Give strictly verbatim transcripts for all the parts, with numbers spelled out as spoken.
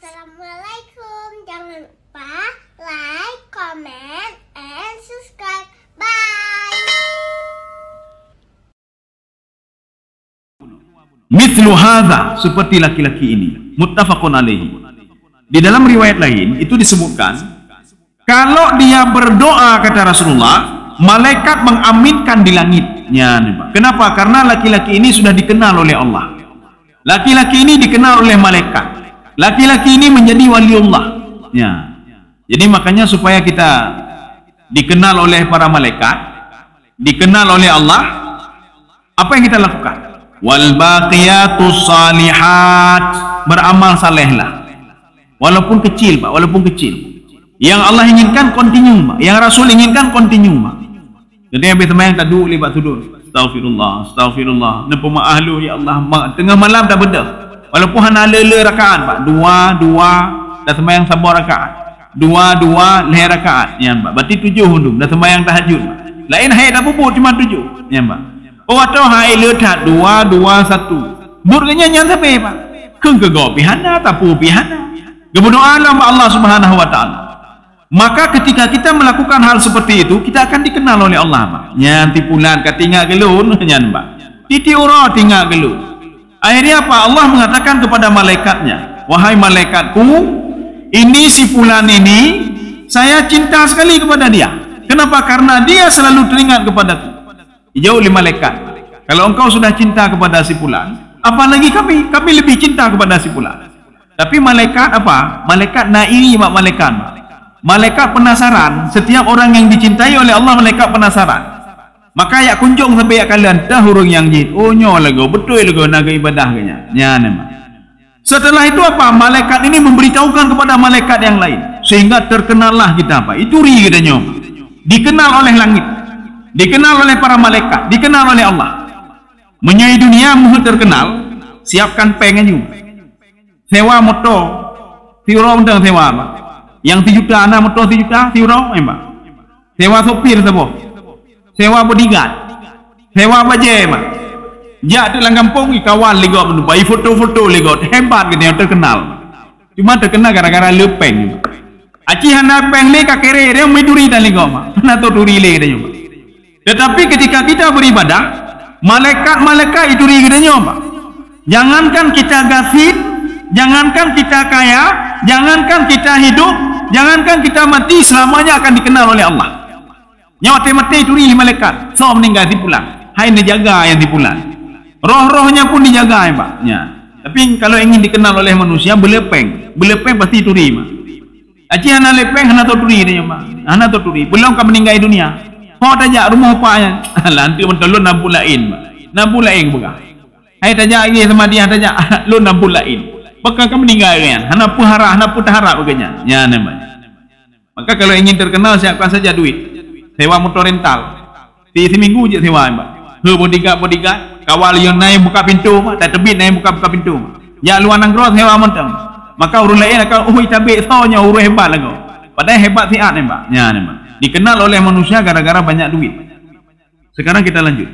Assalamualaikum. Jangan lupa like, comment, and subscribe. Bye. Mithlu hadza, seperti laki-laki ini. Muttafaqun alaihi. Di dalam riwayat lain itu disebutkan, kalau dia berdoa, kata Rasulullah, malaikat mengaminkan di langit. Ya, nampak. Kenapa? Karena laki-laki ini sudah dikenal oleh Allah. Laki-laki ini dikenal oleh malaikat. Laki-laki ini menjadi waliullah. Ya. Jadi makanya supaya kita dikenal oleh para malaikat, dikenal oleh Allah, apa yang kita lakukan? Wal baqiyatus salihat, beramal salehlah. Walaupun kecil, Pak, walaupun kecil. Yang Allah inginkan continue, Pak. Yang Rasul inginkan continue, Pak. Jadi habis sembahyang tak duduk lé bak sudut. Astaghfirullah, astaghfirullah. Neupeumaaf lôn, ya Allah. Ma-, tengah malam dah beudôh. Walaupun hana le-le rakaat, Pak. Dua, dua, dah sembahyang saboh rakaat. Dua, dua, lhèe rakaat. Nyan, Pak. Berarti tujoh tu. Dah sembahyang tahajud, Pak. Laén hai tak peubuet cuma tujoh. Nyan, Pak. Oh, atau hai le that dua, dua, satu. Buet geuh nyan, nyan sabe, Pak. Kheun keu gob pih hana, tapeu pih hana. Geubeudoa lom bak Allah Subhanahu wa Taala. Maka ketika kita melakukan hal seperti itu, kita akan dikenal oleh Allah, Pak. Nyan si pulan ka tingat keu lôn, nyan, Pak. Tiep-tiep uroe tingat keu lôn. Akhirnya apa? Allah mengatakan kepada malaikatnya, "Wahai malaikatku, ini si pulan ini, saya cinta sekali kepada dia. Kenapa? Karena dia selalu teringat kepadaku." Dijawab lé malaikat, "Kalau engkau sudah cinta kepada si pulan, apalagi kami, kami lebih cinta kepada si pulan." Tapi malaikat apa? Malaikat na iri bak malaikat. Malaikat penasaran, setiap orang yang dicintai oleh Allah, malaikat penasaran. Maka yak kunjong sampai yak kalon, tah ureueng nyang jih. Oh, nyoe lagoe, beutôi lagoe na geuibadah geuh nyan. Nyan memang. Setelah itu apa? Malaikat ini memberitahukan kepada malaikat yang lain. Sehingga terkenallah kita, Pak. Itu ri kita nyoe. Dikenal oleh langit. Dikenal oleh para malaikat. Dikenal oleh Allah. Meunyoe dunia meuheuet terkenal, siapkan péng aju. Sewa moto, siuroe mantong sewa, Pak. Nyang sijuta na moto sijuta, siuroe, eh, Pak. Sewa sopir saboh. Sewa bodyguard. Sewa bajée, Pak. Jak teuk lam gampông, ikawal lé gob meunumpang, ifoto-foto lé gob. Hebat geutanyoe, terkenal. Cuma terkenal gara-gara le péng. Aci hana péng lé ka kéré, dia meuturi dan lé gob, Pak. Hana turi lé geutanyoe, Pak. Tetapi ketika kita beribadah, malaikat-malaikat ituri geutanyoe, Pak. Jangankan kita gasien, jangankan kita kaya, jangankan kita hidup, jangankan kita mati, selamanya akan dikenal oleh Allah. Nyoe watée maté ituri lé malaikat, soe meuninggai si pulan, hai neujaga nyang si pulan. Roh-rohnya pun dijaga, ya, Pak. Ya. Tapi kalau ingin dikenal oleh manusia, beule péng. Beule péng pasti ituri, Pak. Aci hana le péng, hana turi dia, Mak. Hana turi. Belum ka meuninggai dunia. Ho tajak rumoh upa nyan. Lanteuk meuteulon na buet laén, Mak. Na buet laén peugah. Hai tajak lagèe sama dia tajak. Lôn na buet laén. Bahkan ka meuninggai nyan. Hana peuharap, hana peue taharap bak nyan. Nyan namanya. Maka kalau ingin terkenal, siapkan saja duit. Sewa motor rental. Di seminggu je sewa, Mak. He bodyguard, bodyguard. Kawal yo nai buka pintu, Mak. Tak tebit nai buka, buka pintu, Mak. Jak luar nanggroe sewa mantong. Maka ureueng laén akan, "Oh, itabek soe nyoe ureueng hebat lagoe." Padahal hebat siat nembak. Nya nembak. Dikenal oleh manusia gara-gara banyak duit. Sekarang kita lanjut.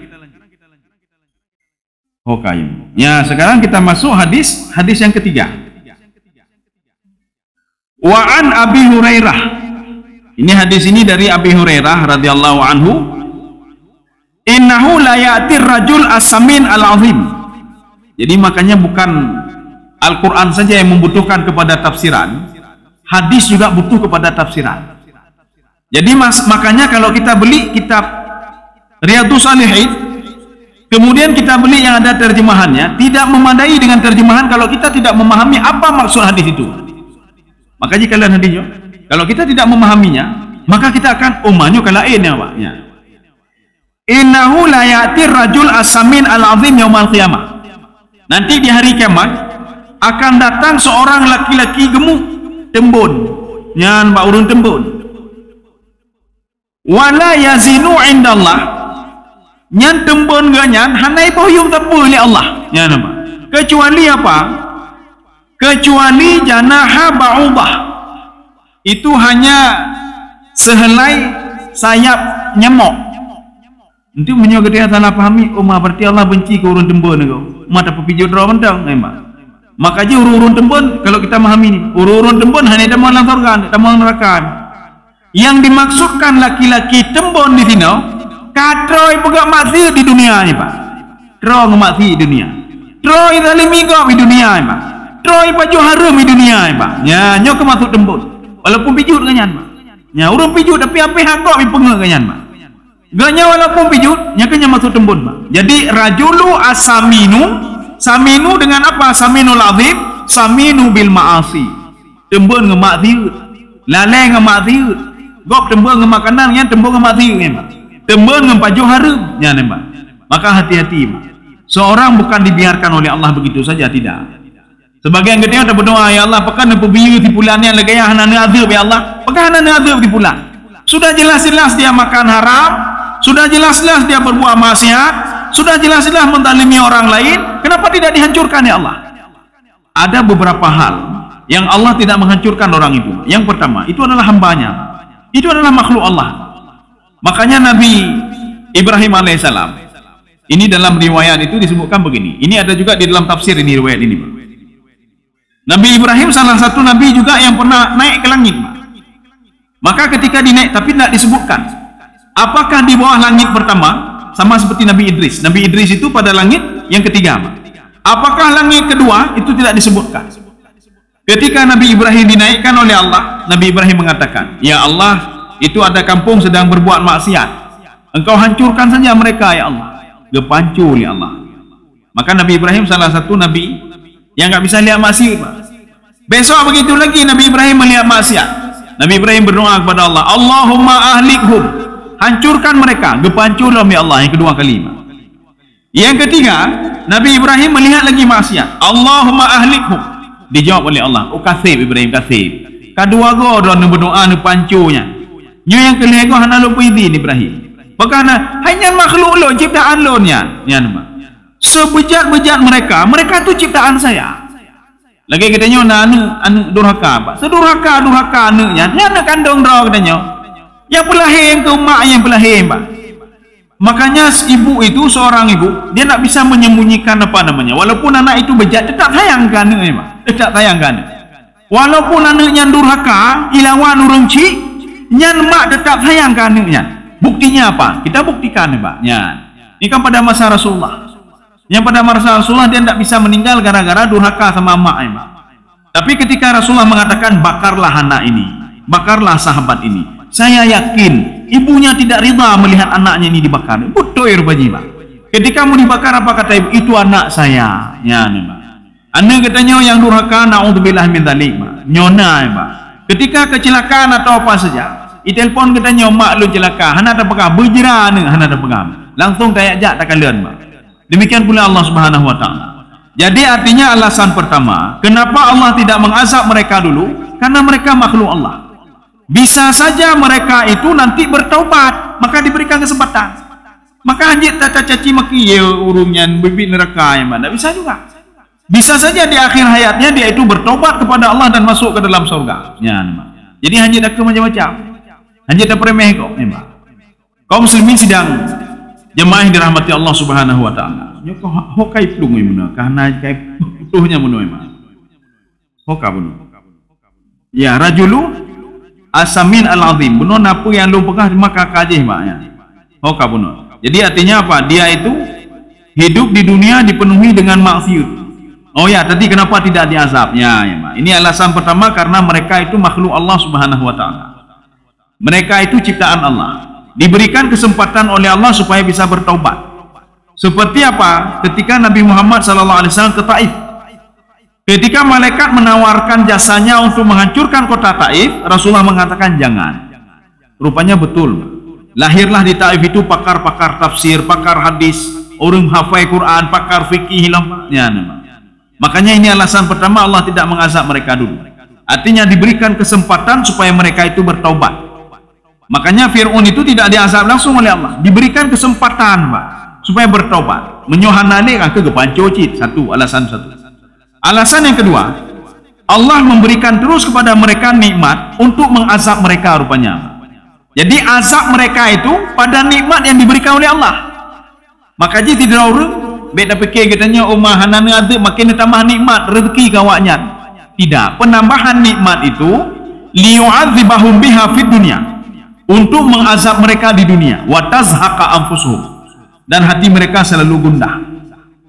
Oke. Ya, sekarang kita masuk hadis, hadis yang ketiga. Wa an Abi Hurairah. Ini hadis ini dari Abi Hurairah radhiyallahu anhu. Innahu la ya'tir rajul as-samin al-azim. Jadi makanya bukan Al-Quran saja yang membutuhkan kepada tafsiran, hadis juga butuh kepada tafsiran. Jadi mas, makanya kalau kita beli kitab Riyadhus Shalihin, kemudian kita beli yang ada terjemahannya, tidak memadai dengan terjemahan kalau kita tidak memahami apa maksud hadis itu. Maka jika kalian hadisnya, kalau kita tidak memahaminya, maka kita akan, "Oh, manyo ka laén ya, Pak." Ya. "Innahu la ya'tir rajul as-samin al-azim yaumal qiyamah." Nanti di hari kiamat akan datang seorang laki-laki gemuk, teumbon. Nyan bak ureueng teumbon. "Wa la yazinu indallah." Nyan teumbon geuh nyan hana iboh yuem sapeue lé Allah. Nyan apa? Kecuali apa? Kecuali janaha ba'udah. Itu hanya sehelai sayap nyamok. Nanti meunyoe geutanyoe salah pahami, oh, ma berarti Allah benci keu ureueng teumbon nyoe. Ma tapeupijot droe mantong, memang. Maka jih ureuëng-ureuëng teumbon, kalau kita memahami ni, ureuëng-ureuëng teumbon hana tamong lam syurga, tamong neraka. Yang dimaksudkan laki-laki teumbon di sinoe, ka troi peugah maksiat di dunia ni, Pak. Troi ngon maksiat di dunia. Troi zalimi gob di dunia ni, Pak. Troi pajoh hareuem di dunia ni, Pak. Ya, nyoe keuh maksud teumbon. Walaupun pijut geuh nyan, Pak. Ya, ureuëng pijut tapi habéh hak gob dipeungeuh geuh nyan, Pak. Geuh nyan walaupun pijut, nyan keuh nyang maksud teumbon, Pak. Jadi, rajulu asaminu, saminu dengan apa? Saminul azim, saminu bil ma'asi. Teumbon ngon maksiat. Lalée ngon maksiat. Gob teumbon ngon makanan, nyan teumbon ngon maksiat nyan, Pak. Teumbon ngon pajoh hareuem, nyan, Pak. Maka hati-hati, Pak. Seorang bukan dibiarkan oleh Allah begitu saja, tidak. Sebagian geutanyoe tapeudoa, "Ya Allah, pakon neupeubiyeu si pulan nyan lagée nyan hana neuazeueb, ya Allah? Pakon hana neuazeueb si pulan? Sudah jelas-jelas dia makan haram, sudah jelas-jelas dia berbuat maksiat, sudah jelas-jelas menzalimi orang lain, kenapa tidak dihancurkan, ya Allah?" Ada beberapa hal yang Allah tidak menghancurkan orang itu. Yang pertama, itu adalah hambanya. Itu adalah makhluk Allah. Makanya Nabi Ibrahim alaihissalam, ini dalam riwayat itu disebutkan begini. Ini ada juga di dalam tafsir ini, riwayat ini, Pak. Nabi Ibrahim salah satu nabi juga yang pernah naik ke langit, Pak. Maka ketika dinaik, tapi tidak disebutkan. Apakah di bawah langit pertama, sama seperti Nabi Idris? Nabi Idris itu pada langit yang ketiga, Pak. Apakah langit kedua? Itu tidak disebutkan. Ketika Nabi Ibrahim dinaikkan oleh Allah, Nabi Ibrahim mengatakan, "Ya Allah, itu ada kampung sedang berbuat maksiat. Engkau hancurkan saja mereka, ya Allah." Geupancô lé Allah. Maka Nabi Ibrahim salah satu nabi yang nggak bisa lihat maksiat, Pak. Besok begitu lagi Nabi Ibrahim melihat maksiat. Nabi Ibrahim berdoa kepada Allah, "Allahumma ahlikhum." Hancurkan mereka. Geupancô lom, ya Allah, yang kedua kali, Pak. Yang ketiga, Nabi Ibrahim melihat lagi maksiat. "Allahumma ahlikhum." Dijawab oleh Allah, "Oh, kaseb Ibrahim, kaseb. Kadua goe droe neuberdoa neupancô nyan. Nyoe nyang keulhée goe hana lôn peuizin Ibrahim." Pakon na, "Hai nyan makhluk lôn, ciptaan lôn nyan." Nyan, Pak. Sebeujat-beujat mereka, mereka tu ciptaan saya. Lagée geutanyoe na aneuëk, aneuëk durhaka, Pak. Seudurhaka-durhaka aneuëk nyan, nyan aneuëk kandong droe geutanyoe. Nyang peulahé keu mak nyang peulahé, Pak. Makanya ibu itu, seorang ibu, dia tidak bisa menyembunyikan apa namanya. Walaupun anak itu bejat, tetap sayang ke aneuëk nyan, Pak. Tetap sayang ke aneuëk. Walaupun aneuëk nyan durhaka, ilawan ureuëng chik, nyan mak tetap sayang ke aneuëk nyan. Buktinya apa? Kita buktikan, Pak. Nyan. Ini kan pada masa Rasulullah. Yang pada masa Rasulullah dia tidak bisa meninggal gara-gara durhaka sama mak, ya, Pak. Tapi ketika Rasulullah mengatakan, "Bakarlah anak ini, bakarlah sahabat ini," saya yakin ibunya tidak rida melihat anaknya ini dibakar. Beutôi rupajih, Pak. Ketika mau dibakar, apa kata ibu? "Itu anak saya." Ya, ni, Pak. Aneuëk geutanyoe nyang durhaka, naudzubillah min dzalik, Pak. Nyoe na, Pak. Ketika kecelakaan atau apa saja, itelepon geutanyoe, "Mak, lôn celaka." Hana tapeugah, beujra aneuëk, hana tapeugah. Langsung tajak-jak takalon, Pak. Demikian pula Allah Subhanahu wa Ta'ala. Jadi, artinya, alasan pertama, kenapa Allah tidak mengazab mereka dulu? Karena mereka makhluk Allah. Bisa saja mereka itu nanti bertaubat, maka diberikan kesempatan. Maka hanjeuet ta-, tacaci maki, "Ya, ureuëng nyan bibit neraka nyan, Pak." Tidak bisa juga. Bisa saja di akhir hayatnya dia itu bertobat kepada Allah dan masuk ke dalam surga. Nyan, Pak. Jadi, hanjeuet takheun macam-macam. Hanjeuet tapeuremeh kok, ya, Pak. Kaum muslimin sidang jemaah yang dirahmati Allah Subhanahu wa Ta'ala. Nyoe ka ho-, ho kai plueng meunoe, ka hana kai putôh nyan meunoe, Mak. Ho ka bunoe. Ya, rajulu asamin al-azim. Bunoe na peue nyang lôn peugah, maka ka jih, Mak, ya. Ho ka bunoe. Jadi, artinya apa? Dia itu hidup di dunia dipenuhi dengan maksiat. Oh ya, tadi kenapa tidak diazab? Ya, ya, Mak. Ini alasan pertama, karena mereka itu makhluk Allah Subhanahu wa Ta'ala. Mereka itu ciptaan Allah. Diberikan kesempatan oleh Allah supaya bisa bertaubat. Seperti apa ketika Nabi Muhammad sallallahu alaihi wasallam ke Taif? Ketika malaikat menawarkan jasanya untuk menghancurkan kota Taif, Rasulullah mengatakan, "Jangan." Rupanya betul. Lahirlah di Taif itu pakar-pakar tafsir, pakar hadis, ureuëng hafai Quran, pakar fikih, ilmu. Ya, nama. Makanya ini alasan pertama Allah tidak mengazab mereka dulu. Artinya diberikan kesempatan supaya mereka itu bertaubat. Makanya Fir'aun itu tidak diazab langsung oleh Allah. Diberikan kesempatan, Pak, supaya bertaubat. Meunyoe hana lé, ka geupancô cit. Satu, alasan satu. Alasan yang kedua, Allah memberikan terus kepada mereka nikmat untuk mengazab mereka rupanya. Jadi azab mereka itu pada nikmat yang diberikan oleh Allah. Maka jih sidroe ureuëng Bèk tapikir geutanyoe umat hana neuazeueb makin neutamah nikmat rezeki keu awaknyan. Tidak. Penambahan nikmat itu liyu'adzibahum biha fid dunya, untuk mengazab mereka di dunia. Wa tazhaqa anfusuhum, dan hati mereka selalu gundah.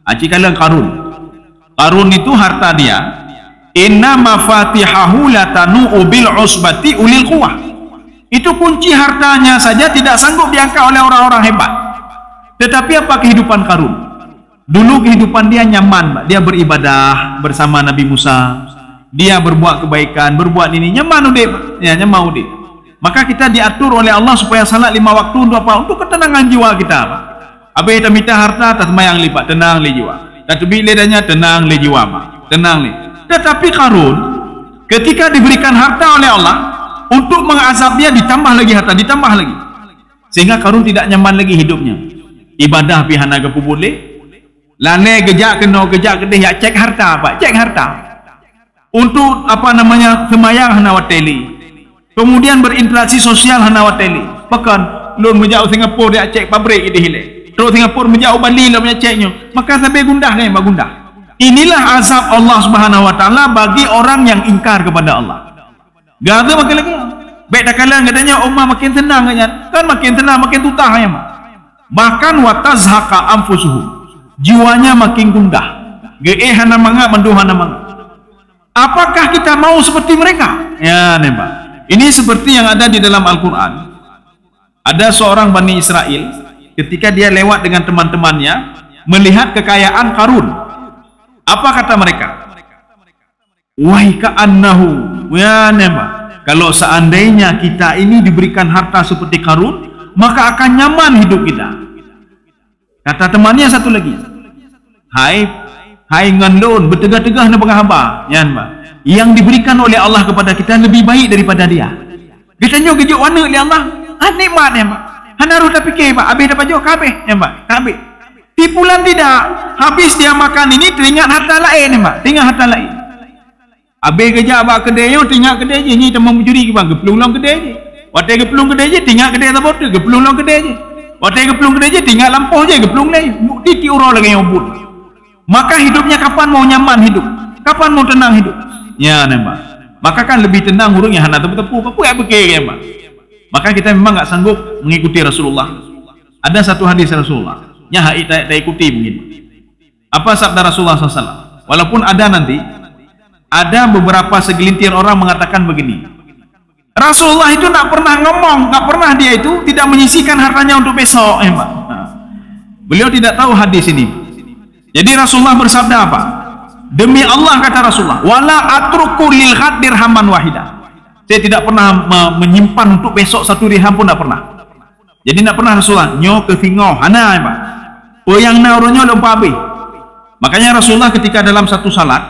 Aci kalian Karun. Karun itu harta dia, "Inna mafatihahu latanu'u bil usbati ulil quwwah." Itu kunci hartanya saja tidak sanggup diangkat oleh orang-orang hebat. Tetapi apa kehidupan Karun? Dulu kehidupan dia nyaman, dia beribadah bersama Nabi Musa. Dia berbuat kebaikan, berbuat ini, nyaman udép, ya, nyaman udép. Maka kita diatur oleh Allah supaya salat lima waktu untuk apa? Untuk ketenangan jiwa kita, Pak. Habis tamita harta, taseumayang lé, Pak, tenang lé jiwa. Tateubiet lé danya, tenang lé jiwa, Pak. Tenang lé. Tetapi Karun, ketika diberikan harta oleh Allah, untuk mengazab dia ditambah lagi harta, ditambah lagi. Sehingga Karun tidak nyaman lagi hidupnya. Ibadah pih hana geupeubuet lé. Lalée geujak keunoe, geujak keudeh, jak cek harta, Pak, cek harta. Untuk, apa namanya, seumayang hana watée lé. Kemudian berinteraksi sosial hana watée lé. Bahkan, lôn meujak u Singapura jak cek pabrik idéh ilée. Trok Singapura meujak u Bali lôn meujak cek nyoe. Maka sabe gundah kan, Pak, gundah. Inilah azab Allah Subhanahu wa Taala bagi orang yang ingkar kepada Allah. Gaga makin lagi. Bèk takalon geutanyoe umat makin seunang nyan. Kan makin seunang, makin tutah nyan, Pak. Bahkan wa tazhaqa anfusuhum. Jiwanya makin gundah. Geuéh hana mangat, mandum hana mangat. Apakah kita mau seperti mereka? Ya, nembak. Ini seperti yang ada di dalam Al-Quran. Ada seorang Bani Israel, ketika dia lewat dengan teman-temannya, melihat kekayaan Karun. Apa kata mereka? Wahai ka'annahu, ya nembak. Kalau seandainya kita ini diberikan harta seperti Karun, maka akan nyaman hidup kita. Kata temannya satu lagi, "Hai, hai ngon lôn, beuteuga-teuga neupeugah haba, nyan bah. Yang diberikan oleh Allah kepada kita lebih baik daripada dia." Geutanyoe geujok aneuk lé Allah, ah, nikmat nyan bah. Hana roh tapike bah, habis dapat jok ka habis nyan bah, ka habis. Tipulan tidak, habis dia makan ini teringat harta lain nyan bah, teringat harta lain. Abéh geujak bak keudè nyoe, teuingat keudè jih, nyi teuma meujuri kiban, geuplueng lom keudè jih. Watèe geuplueng keudè jih, teuingat keudè saboh teuk, geuplueng lom keudè jih. Watèe geuplueng keudè jih, teuingat lampôh jih, geuplueng lé. Tiep-tiep uroe lagèe nyoe buet. Maka hidupnya kapan mau nyaman hidup? Kapan mau tenang hidup? Nyan, nyan, Pak. Maka kan lebih tenang ureueng nyang hana teupeu-teupeu, peue nyang pike, nyan, Pak. Maka kita memang enggak sanggup mengikuti Rasulullah. Ada satu hadis Rasulullah, nyan hana ta-, taikuti mungkin. Apa sabda Rasulullah sallallahu alaihi wasallam? Walaupun ada nanti, ada beberapa segelintir orang mengatakan begini, "Rasulullah itu nggak pernah ngomong, nggak pernah dia itu tidak menyisihkan hartanya untuk besok, ya, Pak." Nah, beliau tidak tahu hadis ini. Jadi Rasulullah bersabda apa? "Demi Allah," kata Rasulullah, "wala atruku lil ghad dirhaman wahida." Saya tidak pernah me-, menyimpan untuk besok satu dirham pun tidak pernah. Jadi, ndak pernah Rasulullah, "Nyoe keu singoh," hana, Pak. Peue nyang na uroe nyoe lôn peuhabéh. Makanya Rasulullah ketika dalam satu salat,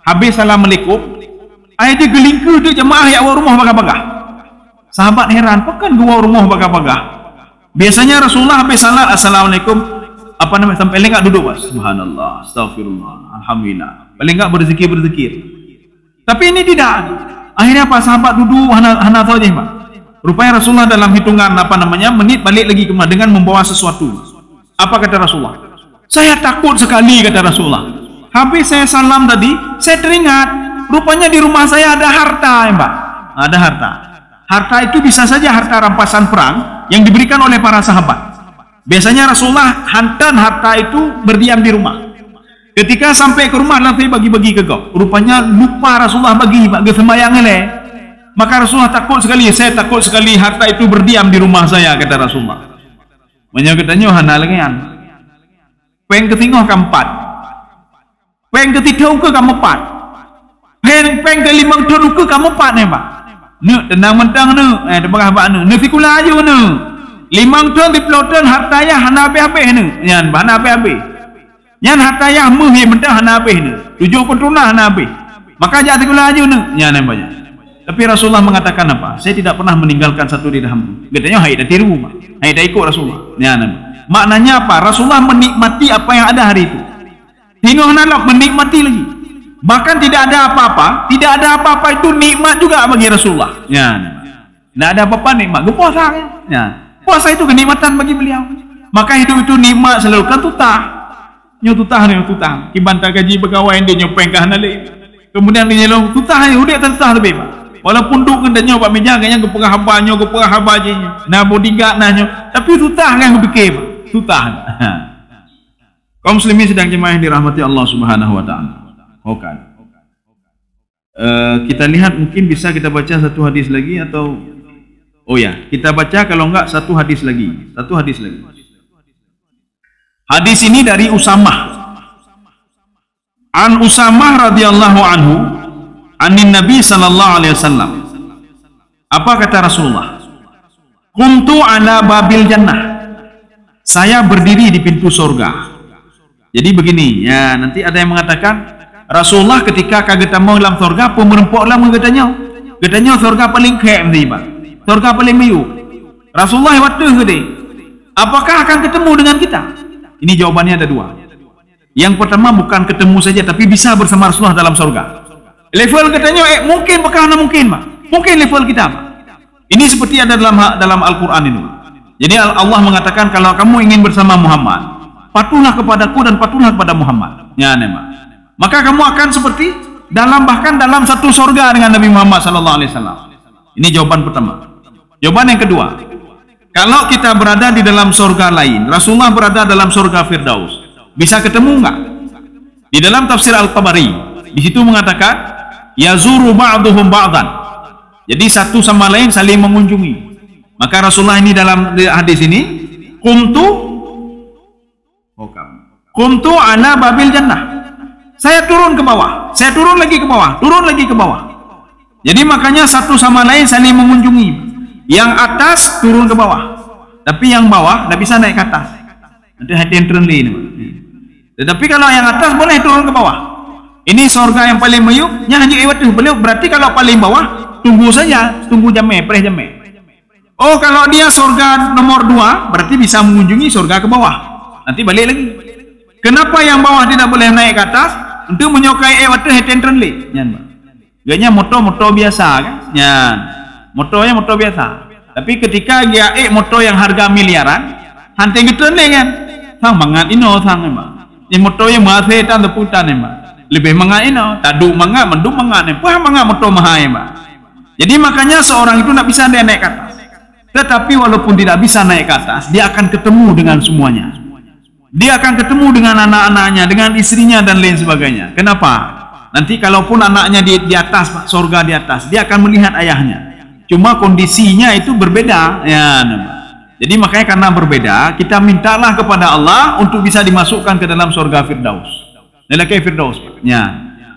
habéh salam alaikum, ai jih geulingkeue teuk jamaah jak woe rumoh bagah-bagah. Sahabat heran, "Pakon geuwoe rumoh bagah-bagah?" Biasanya Rasulullah habéh salat, "Assalamualaikum," apa nama, sampai lengkap duduk, Pak. Subhanallah, astagfirullah, alhamdulillah. Paling enggak berzikir-berzikir. Tapi ini tidak. Akhirnya apa? Sahabat duduk hana, hana soe jih, Pak. Rupanya Rasulullah dalam hitungan, apa namanya, menit balik lagi ke rumah dengan membawa sesuatu. Apa kata Rasulullah? "Saya takut sekali," kata Rasulullah. "Habis saya salam tadi, saya teringat, rupanya di rumah saya ada harta, ya, Pak. Ada harta. Harta itu bisa saja harta rampasan perang yang diberikan oleh para sahabat." Biasanya Rasulullah hantan harta itu berdiam di rumah. Ketika sampai ke rumah, langsung bagi-bagi keu gob. Rupanya lupa Rasulullah bagi, bak geuseumbayang ilée. Maka Rasulullah takut sekali, "Saya takut sekali harta itu berdiam di rumah saya," kata Rasulullah. Meunyoe geutanyoe hana lagèe nyan. Péng keu singoh ka meupat. Péng keu sithôn ukeue ka meupat. Péng, péng keu limong thôn ukeue ka meupat nyan, Pak. Neuk, teunang mantong neuk. Eh, teupeugah bak neuk. Neuk sikula aju neuk. Limong thôn, siplôh thôn, harta yah hana habéh-habéh neuk. Nyan, hana habéh-habéh. Nyan harta yah meuh mantong hana habéh neuk. Tujoh peutulah hana habéh. Maka jak sikula aju neuk. Nyan, nyan banyak. Tapi Rasulullah mengatakan apa? "Saya tidak pernah meninggalkan satu dirham." Geutanyoe hai tatiru, Pak. Hai taikut Rasulullah. Nyan, nyan. Maknanya apa? Rasulullah menikmati apa yang ada hari itu. Singoh na lom menikmati lagi. Bahkan tidak ada apa-apa, tidak ada apa-apa itu nikmat juga bagi Rasulullah. Ya. Tidak ada apa-apa nikmat. Geupuasa kan? Ya. Puasa itu kenikmatan bagi beliau. Maka hidup itu nikmat selalu. Kan tutah. Nyoe tutah, nyoe tutah. Kiban tagaji beugawai, nyoe péng ka hana lé. Kemudian di nyoe lom tutah, nyoe udép tutah tapi, Pak. Walaupun duek ngon tanyoe bak meja, gobnyan geupeugah haba nyoe, geupeugah haba jih. Na bodyguard na nyoe, tapi tutah kan geupike, Pak. Tutah. Kaum muslimin sidang jemaah yang dirahmati Allah Subhanahu wa taala. Oke. Eh, kita lihat, mungkin bisa kita baca satu hadis lagi atau, oh ya, kita baca kalau enggak satu hadis lagi. Satu hadis lagi. Hadis ini dari Usamah. An Usamah radhiyallahu anhu, anin Nabi sallallahu alaihi wasallam. Apa kata Rasulullah? "Qumtu ala babil jannah." Saya berdiri di pintu sorga. Jadi begini, ya, nanti ada yang mengatakan, Rasulullah ketika ka geutamong lam sorga, peue meureumpok lam geutanyoe? Geutanyoe sorga paling khém, Pak. Sorga paling miyueb. Rasulullah watèe geudeh, apakah akan ketemu dengan kita? Ini jawabannya ada dua. Yang pertama, bukan ketemu saja, tapi bisa bersama Rasulullah dalam sorga. Level geutanyoe, eh, mungkin, bukan hana mungkin, Pak. Mungkin level kita, Pak. Ini seperti ada dalam ha-, dalam Al-Quran ini. Jadi Al-, Allah mengatakan, "Kalau kamu ingin bersama Muhammad, patuhlah kepadaku dan patuhlah kepada Muhammad." Ya, memang. Maka kamu akan seperti dalam, bahkan dalam satu sorga dengan Nabi Muhammad sallallahu alaihi wasallam. Ini jawaban pertama. Jawaban yang kedua, kalau kita berada di dalam sorga lain, Rasulullah berada dalam sorga Firdaus, bisa ketemu enggak? Di dalam tafsir Al-Tabari, di situ mengatakan, "Yazuru ba'duhum ba'dan." Jadi satu sama lain saling mengunjungi. Maka Rasulullah ini dalam hadis ini, "Qumtu, qumtu ala babil jannah." Saya turun ke bawah, saya turun lagi ke bawah, turun lagi ke bawah. Jadi makanya satu sama lain saling mengunjungi. Yang atas turun ke bawah, tapi yang bawah tak bisa naik ke atas. Nanti hati yang turun lain. Tetapi kalau yang atas boleh turun ke bawah. Ini sorga yang paling miyueb, nyan hanya iwat tu. Beliau berarti kalau paling bawah, tunggu saja, tunggu jamé, preh jamé. Oh, kalau dia sorga nomor dua, berarti bisa mengunjungi sorga ke bawah. Nanti balik lagi. Kenapa yang bawah tidak boleh naik ke atas? Untuk menyukai eh waktu heten trendly. Nyan, Pak. Ganya motor-motor biasa kan? Nyan. Motornya motor biasa. Tapi ketika dia eh motor yang harga miliaran, hantai getrendly kan? Sang mangat ino sang, Pak. Ini motor yang masih tan teputan, Pak. Lebih mangat ino, tadu mangat, mendung mangat ni. Puah mangat motor mahal, Pak. Jadi makanya seorang itu nak bisa dia naik ke atas. Tetapi walaupun tidak bisa naik ke atas, dia akan ketemu dengan semuanya. Dia akan ketemu dengan anak-anaknya, dengan istrinya dan lain sebagainya. Kenapa? Nanti kalaupun anaknya di, di atas, Pak, sorga di atas, dia akan melihat ayahnya. Cuma kondisinya itu berbeda. Ya, nampak. Jadi makanya karena berbeda, kita mintalah kepada Allah untuk bisa dimasukkan ke dalam sorga Firdaus. Lakée Firdaus, Pak. Ya.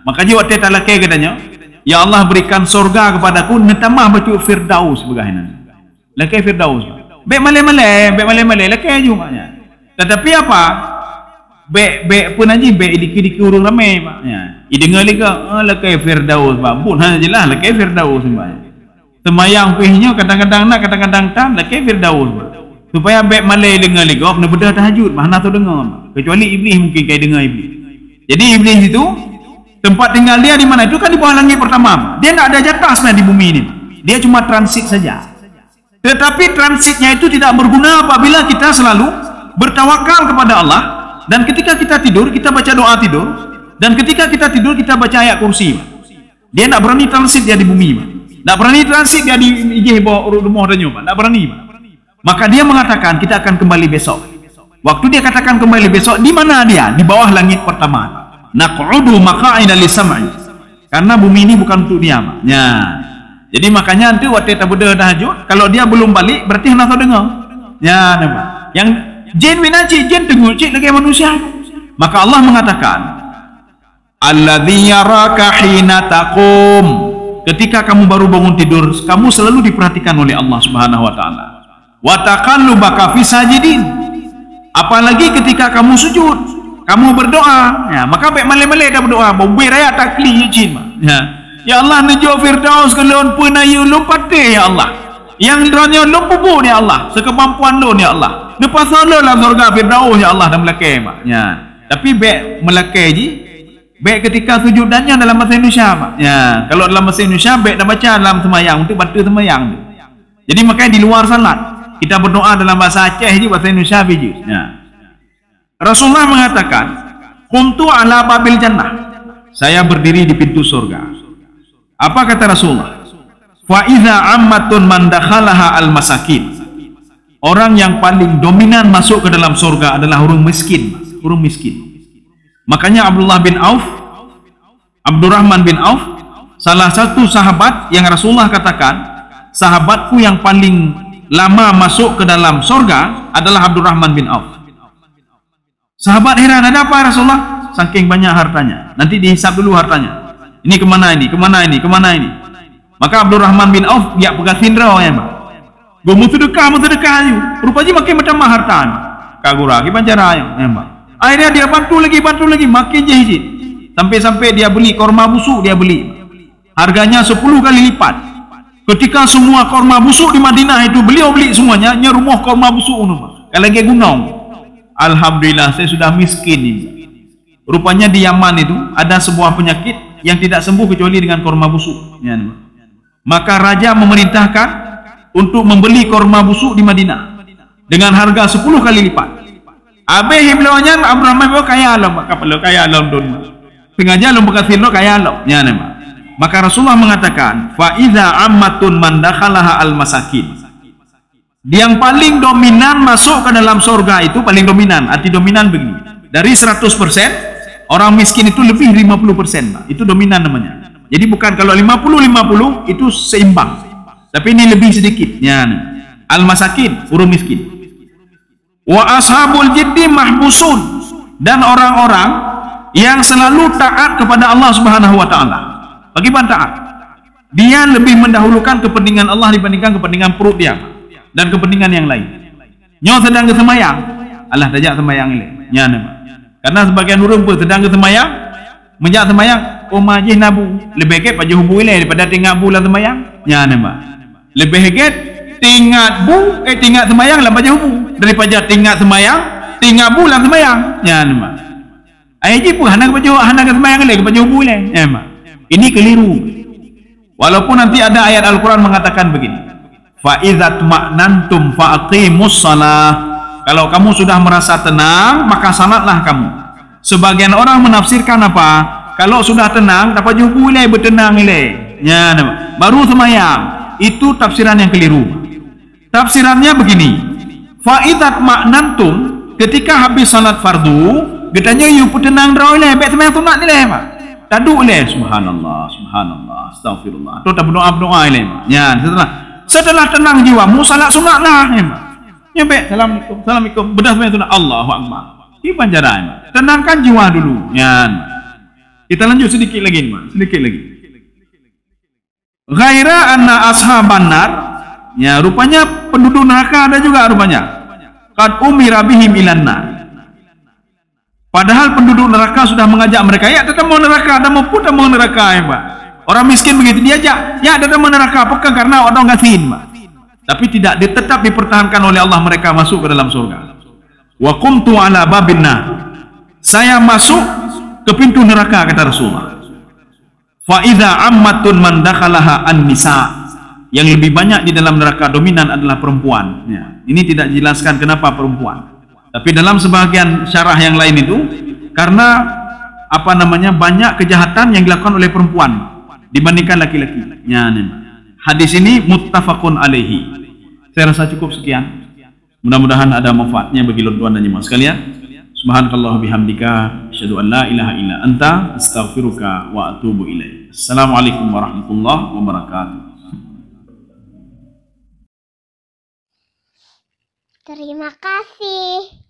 Maka ji watée talakée geutanyoe, "Ya Allah, berikan sorga kepadaku, neutambah bacut Firdaus," peugah inan. Lakée Firdaus, Pak. Bék malée-malée, bék malée-malée, lakée ju, Pak, nyan. Tetapi apa? Bék, bék peue nan jih, bék idiki-diki ureuëng ramé, Pak. Ya. Ideungoe lé gob, "Oh, lakée Firdaus, Pak." Buet hana jeulaih, lakée Firdaus, Pak. Seumayang pih nyoe kadang-kadang na, kadang-kadang tan, lakée Firdaus. Supaya bék malée deungoe lé gob, neubeudôh tahajud, bah hana teudeungoe. Kecuali Iblis mungkin kai deungoe Iblis. Jadi Iblis itu, tempat tinggal dia di mana itu kan di bawah langit pertama. Dia tidak ada jatah sebenarnya di bumi ini. Dia cuma transit saja. Tetapi transitnya itu tidak berguna apabila kita selalu bertawakal kepada Allah. Dan ketika kita tidur, kita baca doa tidur. Dan ketika kita tidur, kita baca ayat kursi. Dia tidak berani transit dia di bumi, Pak. Tidak berani transit dia di ijih bawah urut rumoh tanyoe, Pak. Tidak berani, Pak. Maka dia mengatakan, "Kita akan kembali besok." Waktu dia katakan kembali besok, di mana dia? Di bawah langit pertama. "Naq'udu maq'ida lis-sam'i." Karena bumi ini bukan untuk dia, Pak. Ya. Jadi makanya nanti waktu tabeudôh tahajud, kalau dia belum balik, berarti hana teudeungoe. Ya, nampak. Yang jin bina cit, jin teungeut cit lagée manusia. Maka Allah mengatakan, "Alladzi yaraka hina taqum." Ketika kamu baru bangun tidur, kamu selalu diperhatikan oleh Allah Subhanahu wa taala. "Wa taqallubaka fis sajidin." Apalagi ketika kamu sujud, kamu berdoa, ya, maka bék malée-malée dah berdoa, bubé raya takli cit, Pak. Ya. "Ya Allah, neujok Firdaus keu lôn, peunayeue lôn patéh, ya Allah. Nyang droeneuh lôn peubuet, ya Allah, seukemampuan lôn, ya Allah. Neupasoe lôn lam syurga Firdaus, ya Allah," dan meulakée, Pak. Ya. Tapi bék meulakée jih, bék ketika sujud dan nyan dalam bahasa Indonesia, Pak. Ya, kalau dalam bahasa Indonesia, bék tabaca dalam seumayang, untuk bantu seumayang tu. Jadi makanya di luar salat, kita berdoa dalam bahasa Aceh je, bahasa Indonesia biji. Ya. Rasulullah mengatakan, "Qumtu ala babil jannah." Saya berdiri di pintu surga. Apa kata Rasulullah? "Fa idza ammatun man dakhalaha al masakin." Orang yang paling dominan masuk ke dalam surga adalah orang miskin, orang miskin. Makanya Abdullah bin Auf, Abdurrahman bin Auf, salah satu sahabat yang Rasulullah katakan, "Sahabatku yang paling lama masuk ke dalam surga adalah Abdurrahman bin Auf." Sahabat heran, "Ada apa, ya Rasulullah?" Saking banyak hartanya. Nanti dihisab dulu hartanya. Ini kemana ini, kemana ini, kemana ini. Maka Abdurrahman bin Auf jak peugasien droe, ya, Mak. Geumeuseudeukah, meuseudeukah laju. Rupa jih makin meutamah harta, Mak. Ka gura, kiban cara, ya, Mak. Akhirnya dia bantu lagi, bantu lagi, makin jih cit. Sampai-sampai dia beli korma busuk, dia beli. Harganya sepuluh kali lipat. Ketika semua korma busuk di Madinah itu beliau beli semuanya, nyan rumoh korma busuk unu, Mak. Ka lagèe gunong. "Alhamdulillah, saya sudah miskin ini." Rupanya di Yaman itu ada sebuah penyakit yang tidak sembuh kecuali dengan korma busuk. Ya, maka raja memerintahkan untuk membeli korma busuk di Madinah dengan harga sepuluh kali lipat. Habéh bloe nyan, Abdurrahman bin Auf kaya lom, ka peureulèe kaya lom dum. Sengaja lom peugasien droe kaya lom. Ya, maka Rasulullah mengatakan, "Fa iza ammatun man dakhalaha al masakin." Yang paling dominan masuk ke dalam surga itu, paling dominan. Arti dominan begini. Dari seratus persen, orang miskin itu lebih lima puluh persen, Pak. Itu dominan namanya. Jadi bukan kalau lima puluh lima puluh, itu seimbang. Tapi ini lebih sedikit. Ya, ni. Al-masakin, ureueng miskin. "Wa ashabul jiddi mahbusun." Dan orang-orang yang selalu taat kepada Allah Subhanahu wa Ta'ala. Bagaimana taat? Dia lebih mendahulukan kepentingan Allah dibandingkan kepentingan perut dia dan kepentingan yang lain. Nyoe sedang geuseumbahyang, alah tajak seumbahyang ilèe. Nyan, Mak. Karena sebagian ureueng pun sedang geuseumbahyang, meujak seumbahyang, "Oh, ma jih na bu." Leubeh gèt pajoh bu ilèe daripada teuingat bu lam seumbahyang. Nyan, Mak. Leubeh gèt teuingat bu, eh, teuingat seumbahyang lam pajoh bu daripada teuingat seumbahyang, teuingat bu lam seumbahyang. Nyan, Mak. Ai jih pun hana geupajoh, hana geuseumbahyang ilèe, geupajoh bu ilèe. Ya, Mak. Ini keliru. Walaupun nanti ada ayat Al-Quran mengatakan begini, "Fa idzatma'nantum fa aqimus shalah." Kalau kamu sudah merasa tenang, maka salatlah kamu. Sebagian orang menafsirkan apa? Kalau sudah tenang, tapajoh bu ilèe, beuteunang ilèe. Ya, baru seumbahyang. Itu tafsiran yang keliru. Tafsirannya begini, "Fa idzatma'nantum," ketika habis salat fardu, geutanyoe yue peuteunang droe ilèe, bèk seumbahyang sunat ilèe, Mak. Taduek ilèe, "Subhanallah, subhanallah, astagfirullah." Atau tabeudoa-beudoa ilèe, Mak. Nyan, setelah, setelah tenang jiwa, mu salat sunat lah, ya, Mak. Nyan bèk, "Assalamualaikum, assalamualaikum." Beudah seumbahyang sunat, "Allahu Akbar." Kiban cara, ya, Mak. Tenangkan jiwa dulu. Nyan. Kita lanjut sedikit lagi, Mak. Sedikit lagi. "Ghaira anna ashaban nar," ya, rupanya penduduk neraka ada juga rupanya. "Qad umira bihim ilan nar." Padahal penduduk neraka sudah mengajak mereka, "Ya, tatamong neraka, tatamong pun tamong neraka, ya, Pak." Orang miskin begitu diajak, "Ya, tatamong neraka," bukan karena orang gasien, Pak. Tapi tidak di-, tetap dipertahankan oleh Allah mereka masuk ke dalam surga. "Wa qumtu ala babin nar." Saya masuk ke pintu neraka, kata Rasulullah. "Fa idza ammatun man dakhalaha an-nisa." Yang lebih banyak di dalam neraka dominan adalah perempuan. Ya, ini tidak dijelaskan kenapa perempuan. Tapi dalam sebahagian syarah yang lain itu, karena, apa namanya, banyak kejahatan yang dilakukan oleh perempuan dibandingkan laki-laki. Ya, ini. Hadis ini muttafaqun alaihi. Saya rasa cukup sekian. Mudah-mudahan ada manfaatnya bagi lôn tuan dan jemaah sekalian. Subhanakallah bihamdika, asyhadu an la ilaha illa anta, astaghfiruka wa atubu ilaik. Assalamualaikum warahmatullahi wabarakatuh. Terima kasih.